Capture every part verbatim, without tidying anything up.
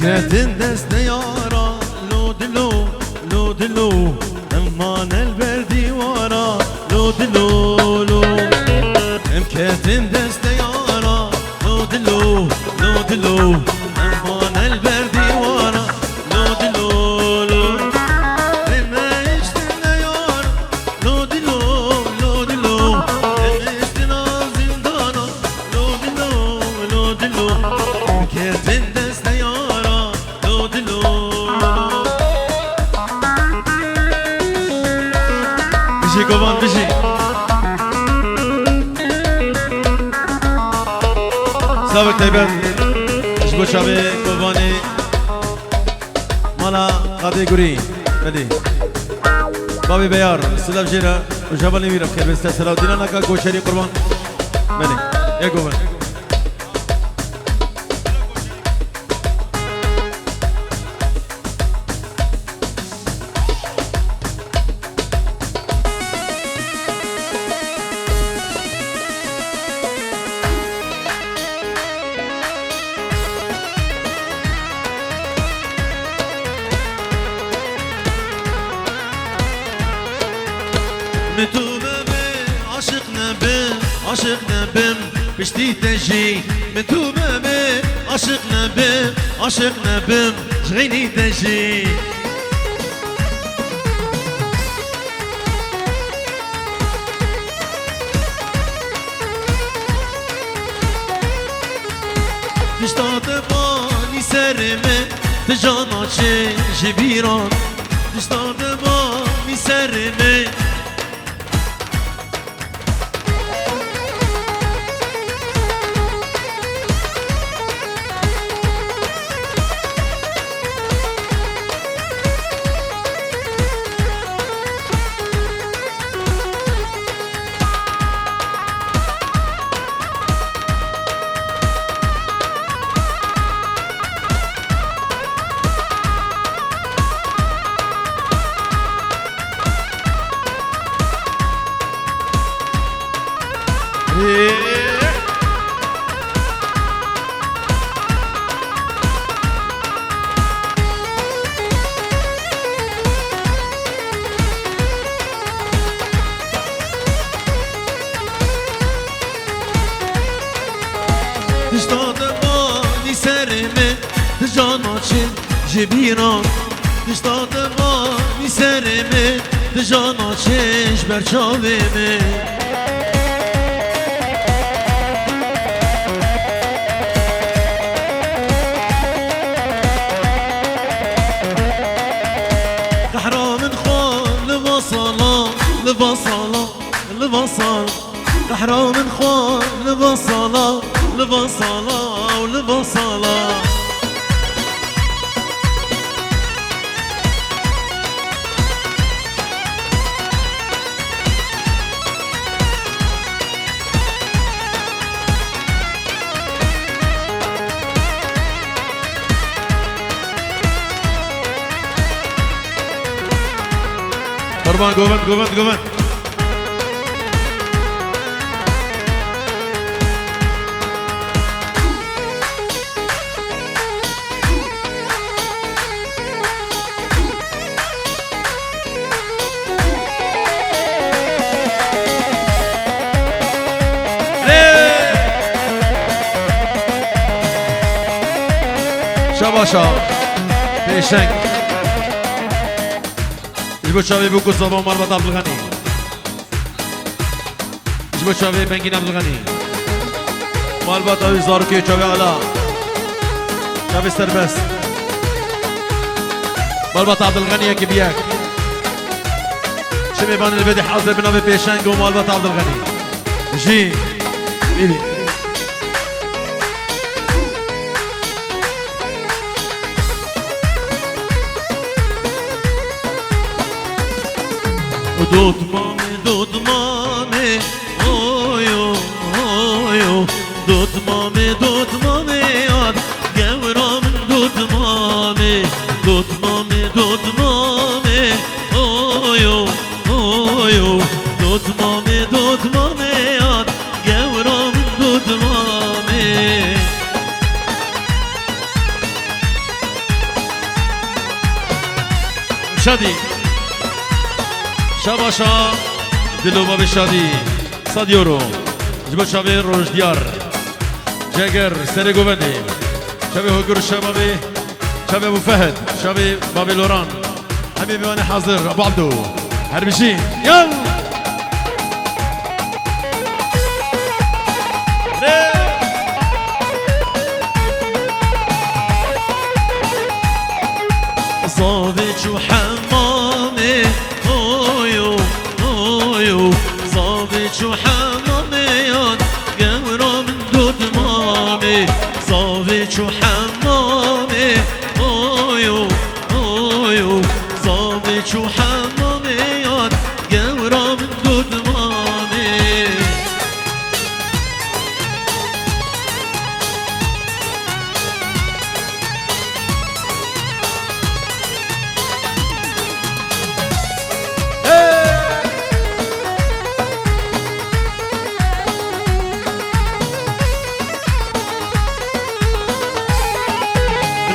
Ketin destê yara, lo dilo, lo dilo, em mane li ber dîwara, lo dilo, lo. Em ketin destê yara, lo dilo, lo dilo, em mane li ber dîwara, lo dilo, lo. Em eştin ne yara, lo dilo, lo dilo, em eştin a zindana, lo dilo, lo dilo, em ketin destê yara. Bijî Govan, bijî. Slavek taybet ji bo çavê Govanê, mala Qadê Gurî. Belê. Bavê Beyar, silav jê re û ji hevalên wî re bi xêr bê. Selavdîna naka Goşerî Qurban. Belê. Ya Govan. Min tu bibê, aşiq nebim, aşiq nebim, piştî te jî. Min tu bibê, aşiq nebim, aşiq nebim, ji xeynî te jî. Tişta te banî serê min, tu cana çê ji bîran. Tişta te banî serê min. Tişta te banî serê min, tu cana çê ji bîran. Tişta te banî serê min, tu cana çê ji ber çavê min. Qehra min xwe li va sala, li va sala, li va sala. Qehra min xwe li va sala, li va sala û li va sala. Qurban, govend, govend, govend. Şabaşa. Pêşeng. Ji bo çavê Bûk û Zava û malbata Abdulxanî. Ji bo çavê Bengîn Abdulxanî. Malbata wî zarokê çavê Ala. Çavê Serbest. Malbata Abdulxanî yekê bi yek. Çimê banê li vê dê hazir bi navê Pêşeng û malbata Abdulxanî. Jî. Bîbî. Dotmamê, dotmamê, oy, oy, oy. Dotmamê, dotmamê, yar, gewra min dotmamê. Dotmamê, dotmamê, oy, oy, oy, oy. Dotmamê, dotmamê, yar, gewra min dotmamê. Şadî. Şabaşa Dilo Babê Şadî. Sed euro. Ji bo çavê Rojdiyar. Ceger, Serê Govendê. Çavê Hogir, Şababê. Çavê Ebû Fehd. Çavê Babê Loran. Hemî bîwanê hazir. Abu Abdo. Her bijî. Yaw! Zavê çû hemamê, oyo, oyo. Zavê çû hemamê yan, gewra min dot mamê. Zavê çû hemamê, oyo, oyo. Zavê çû hemamê yan, gewra min dot mamê.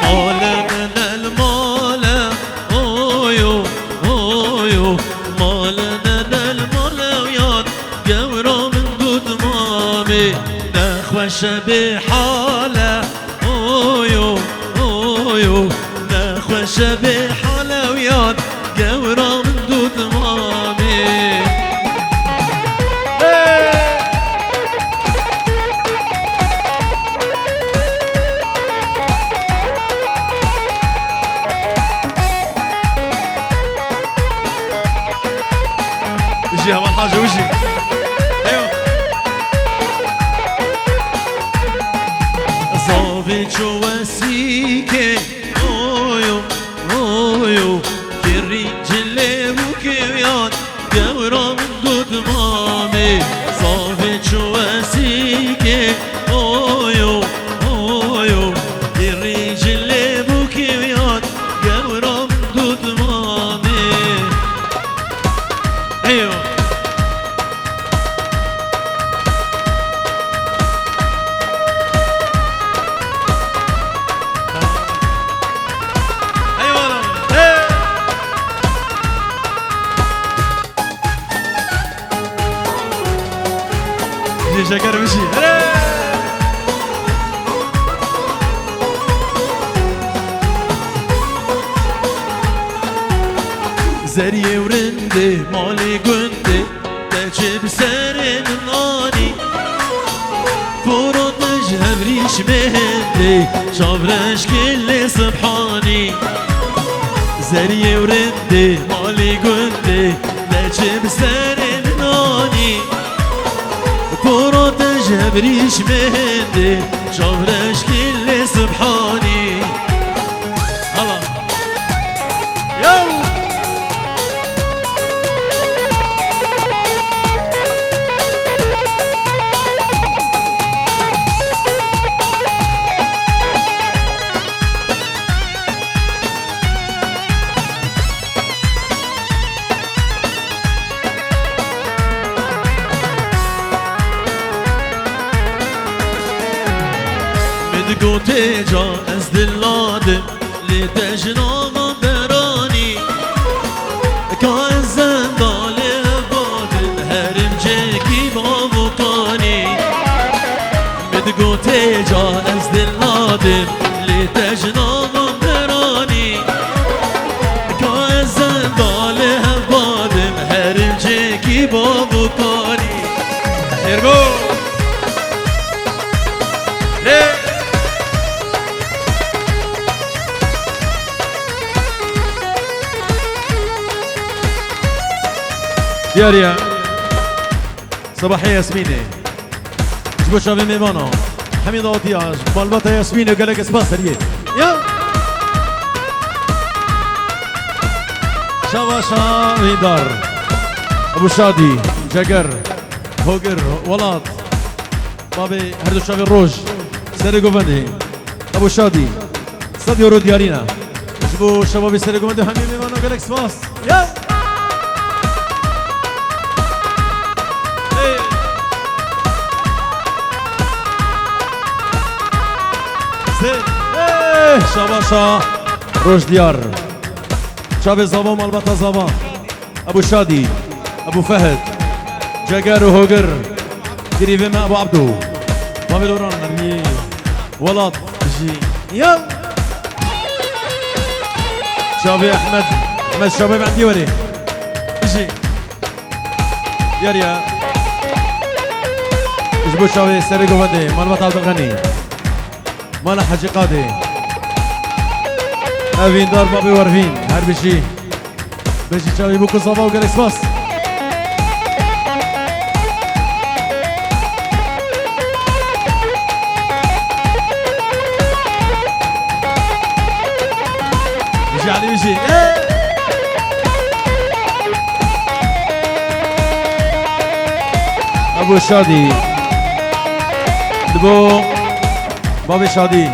Male nenel male, oyo, oyo. Male nenel male yan, gewra min dut mamê. Nexweşe bê hale, oyo, oyo. Nexweşe bê hale yan, gewra min dut mamê. Hey! Bijî heval Hacî, bijî. Eyo. Zavê çû wesîkê, oyo, oyo. Kirî cilê bûkê yan, gewra min dut mamê. Zavê çû wesîkê, oyo, oyo. Kirî cilê bûkê yan, gewra min dut mamê. Eyo. Eyvallah. Hey! Jê şeker bijî. Hey! Zeriyê û rindê malê gundê, te çi bi serê min anî. Poro te ji hevrîş mehindê, çavreşkê lê Subhanî. Zeriyê û rindê malê gundê, te çi bi serê min anî. Poro te ji hevrîş mehindê, çavreşkê lê Subhanî. Hala. Yow! Min digotê ca ez diladim, lê te ji nava beranî. Ka ez zendalê hev badim, herim cekî bavokanî. Min digotê ca ez diladim, lê te ji nava beranî. Ka ez zendalê hev badim, herim cekî bavokanî. Ergo. Hey! Diyariye. Sabahê Yasmînê. Ji bo çavê mêvana. Hemî dawetiya ji malbata Yasmînê gelek spas seriyê. Ya. Şabaşa Hîndar. Ebû Şadî, Ceger, Hogir, Welat. Babê her du çavê roj. Serê Govendê. Ebû Şadî. Sed euro diyarî ne. Ji bo şebabê Serê Govendê hemî mêvana gelek spas. Ya. Hey. Hey. Şabaşa Rojdiyar. Çavê Zava, malbata Zava. Ebu Şadî, Ebu Fehd, Ceger û Hogir. Girîvê me Ebu Abdû. Mavê Loran, Mermiyê Welat. Jî. Ya. Çavê Ehmed. Ehmed Şabê bendî werê. Jî. Yar ya. Ji bo çavê serê govendê, malbata Abdulxenî. Mala Hecî Qadê. Evîndar babê Wervîn, her bijî. Bijî çavê bû ku Zava û gelek spas. Bijî Elî bijî. Ebu Şadî. Ji bo babê Şadî.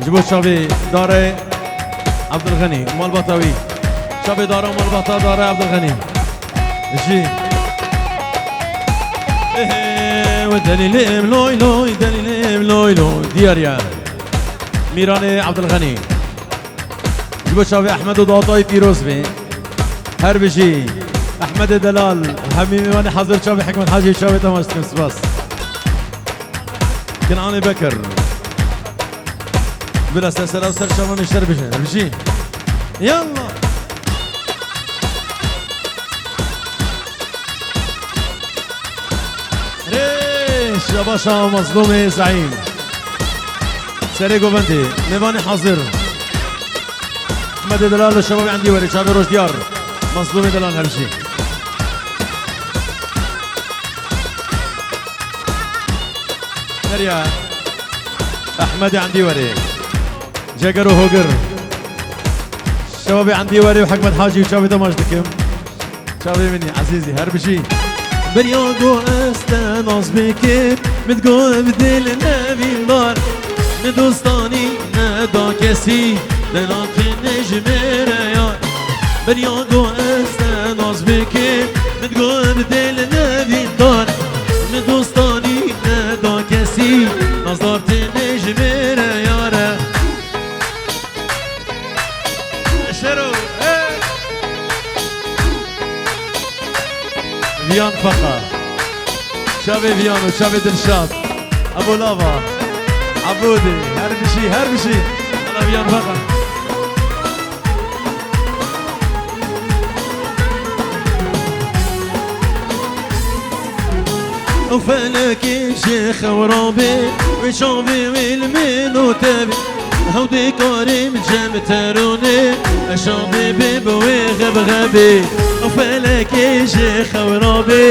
Ji bo çavê Dare Abdulxenî. Malbata wî. Çavê Dare, malbata Dare Abdulxenî. Jî. Ehe, we delîlim loy loy, delîlim loy loy. Diyar ya. Mîranê Abdulxenî. Ji bo çavê Ehmed û Datayî pîroz be. Her bijî. Ehmedê Delal, hemî mêvanê hazir çavê Hikmet Hacî çavê temaş dikim. Spas. Kenanê Bekir. Bila ser sera ser çavan işler bijî. Her bijî. Yallah. Rê şebaşa Mazlûmê Zeîm. Serê govendê, mêvanê hazir. Ehmedê Delal li şebabê endî werê, çavê Rojdiyar. Mazlûmê Delal her jî. Derya. Ehmedê endî werê. Ceger û Hogir. Şebabê endî werê û Hikmet Hacî û çavê temaş dikim. Çavê min î ezîzî, her bijî. Beriya ku ez te nas bikim, min digot bi dil nevîndar. Min dostanî neda kesî, dela tune ji me re yar. Beriya ku ez te nas bikim, min digot bi dil nevîndar. Min dostanî neda kesî, nazdar tune ji me re yar e. Şero, hey! Viyan Faka. Çavê Viyan û çavê Dilşad. Ebo Lava. Ebodê. Her bijî, her bijî. Ala Viyan Faka. Ew felekê ji xew rabê, wê çavê wê li min û te bê. Hewdê karê min cem teronê, ez şavê bê bi wê xebxebê. Ew felekê ji xew rabê.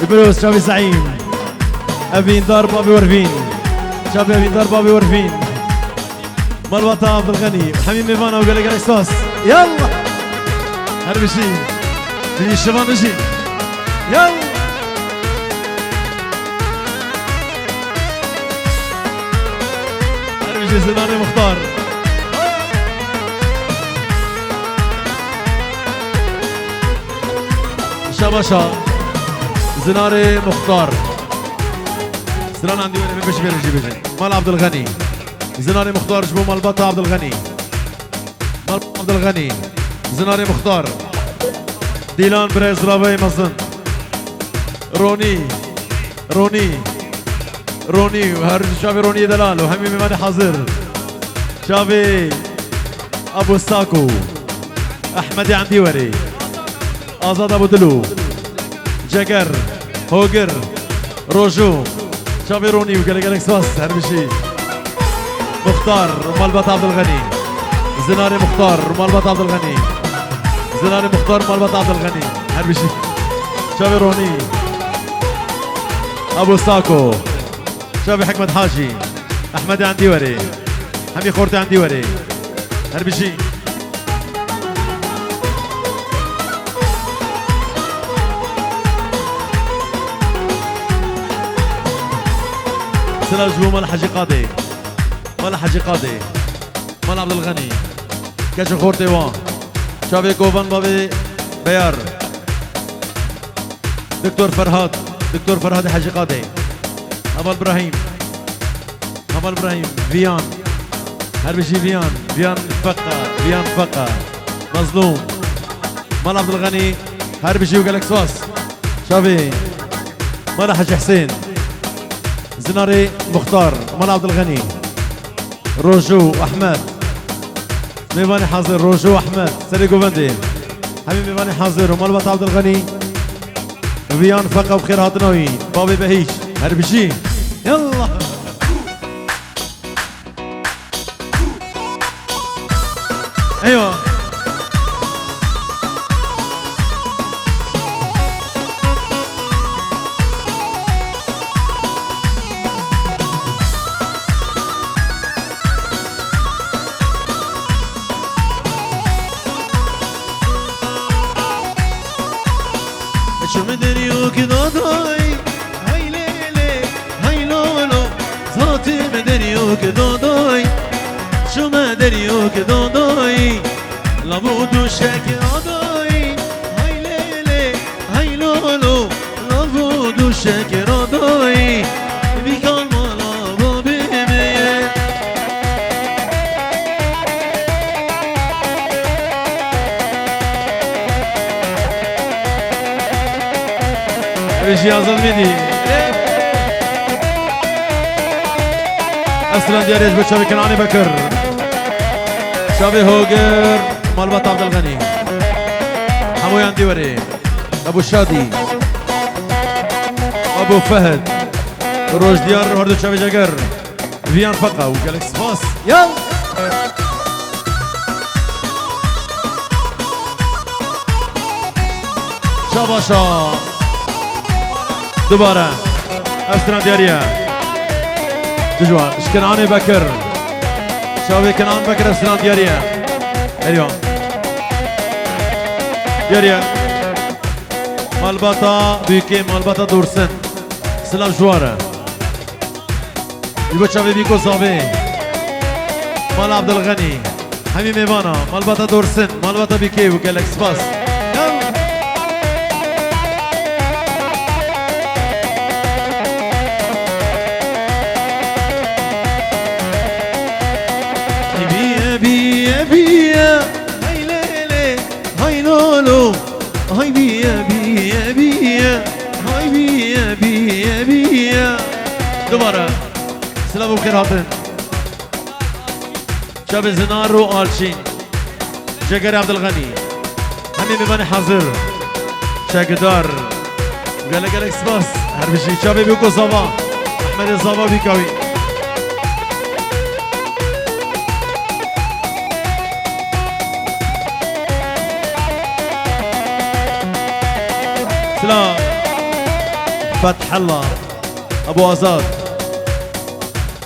Îbroz çavê Zeîm. Evîndar babê Wervîn. Çavê Evîndar babê Wervîn. Malbata Abdulxenî, hemî mêvana û gelek gelek spas. Yallah! Her bijî. Bijî şivan bijî. Yallah! Her bijî Zinarê Muxtar. Şabaşa. Zinarê Muxtar. Zinan endî were min bijî, bijî, bijî. Mal Abdulxenî. Zinarê Muxtar ji bo malbata Abdulxenî. Malbata Abdulxenî. Zinarê Muxtar. Dîlan birêz raveyê mezin. Ronî. Ronî. Ronî. Her çavê Ronî Delal û hemî mêvanê hazir. Çavê Abu Sako. Ehmedê Endî werê. Azad Abu Dilo. Ceger. Hogir. Rojo. Çavê Ronî û gelek gelek spas. Her bijî. Muxtar, malbata Abdulxenî. Zinarê Muxtar, malbata Abdulxenî. Zinarê Muxtar, malbata Abdulxenî. Her bijî. Çavê Ronî. Abu Sako. Çavê Hikmet Hacî. Ehmedê Endî werê. Hemî xortê Endî werê. Her bijî. Silav ji bo Mal Hecî Qadê. Mal Hecî Qadê. Mal Abdulxenî. Keç û xortê wan. Çavê Kovan bavê Beyar. Doktor Ferhat. Doktor Ferhat Hecî Qadê. Heval Birahîm. Heval Birahîm. Viyan. Her bijî Viyan. Viyan Feka. Viyan Feka. Mazlûm. Mala Abdulganî, her bijî û gelek spas. Çavê Mala Hecî Husên, Zinarê Muxtar, Mala Abdulganî, Rojo Ahmed, mêvanê hazir, Rojo Ahmed, serê govendê, hemî mêvanê hazir û malbata Abdulganî, viyan feqa û xêr hatina wî, bavê Behîç, her bijî. Yallah. Eywa. Çim deryo ki dadayî, hey lê lê, hey lo lo. Zatê me deryo ki dadayî, çim deryo ki dadayî, lavo duşek adayî, hey lê lê, hey lo lo. Lavo duşek radayî, vî kalma lava bê me ye. Ev jî Azad Medî. Esra Diyarê ji bo çavê Kenanê Bekir. Çavê Hogir, malbat Abdulganî. Hemûyan dî werê. Ebu Şadî. Ebu Fehd. Rojdiyar, her du çavê Ceger. Viyan feqa û gelek spas. Ya! Şabaşa. Dubare. Ev stran diyariye. Dijwar. Ji Kenanê Bekir. Çavê Kenan Bekir ev stran diyariye. Eriyo. Diyariye. Malbata Bûkê, malbata Dorsin. Silav ji wan re. Ji bo çavê Bîko Zavê. Mala Abdulganî. Hemî mêvana. Malbata Dorsin. Malbata Bîkê û gelek spas. Biye, biye, biye. Hey lê lê. Hay lolo, hay biye, biye, biye. Hay biye, biye, biye. Dubare. Silav û xêr hatin. Çavê Zinar û Alçîn. Cegerê Abdulganî. Hemî mêvanê hazir. Çekdar. Gelek gelek spas. Her bijî çavê Bîko Zava. Ehmedê Zava Bîka wî. Silav. Fethullah. Ebu Azad.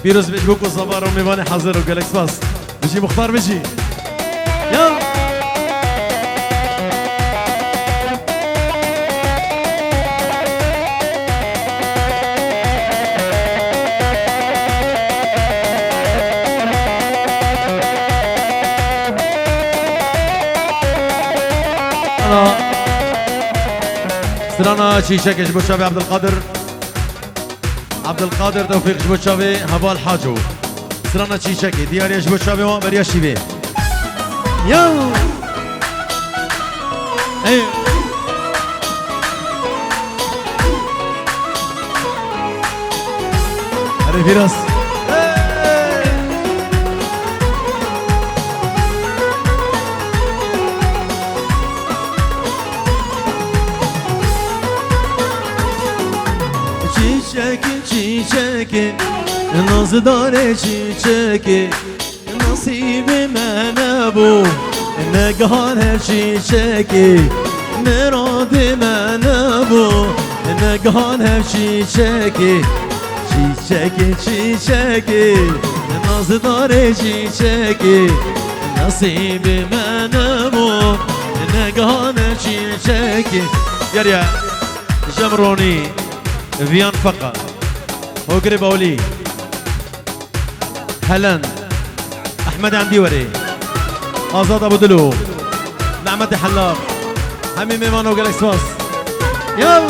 Pîroz be ji bo ku Zava re mêvanê hazir û gelek spas. Bijî Muxtar bijî. Ya. Ana. Strana çîçekê ji bo çavê Abdulkadir. Abdulkadir Tewfîq ji bo çavê Heval Haco. Strana çîçekê. Diyariye ji bo çavê wan beriya şîvê. Yo! Hey! Erê Fîras. Çîçekê, çîçekê, nazdarê çîçekê, nasîbê me nebû, negihan hev çîçekê, miradê me nebû, negihan hev çîçekê. Çîçekê, çîçekê, nazdarê çîçekê, nasîbê me nebû, negihan hev çîçekê. Yeriye, Jemronî, Viyan Feqa, Hogirê Bawlî. Helen, Ehmed Endîwerê, Azad Abudilo, Nehmetê Hellaq, hemî mêvan û gelek spas. Yal!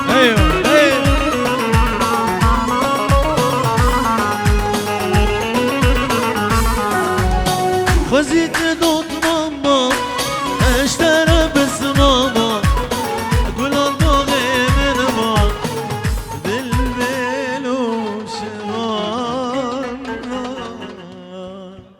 Hey, hey! Zî tu do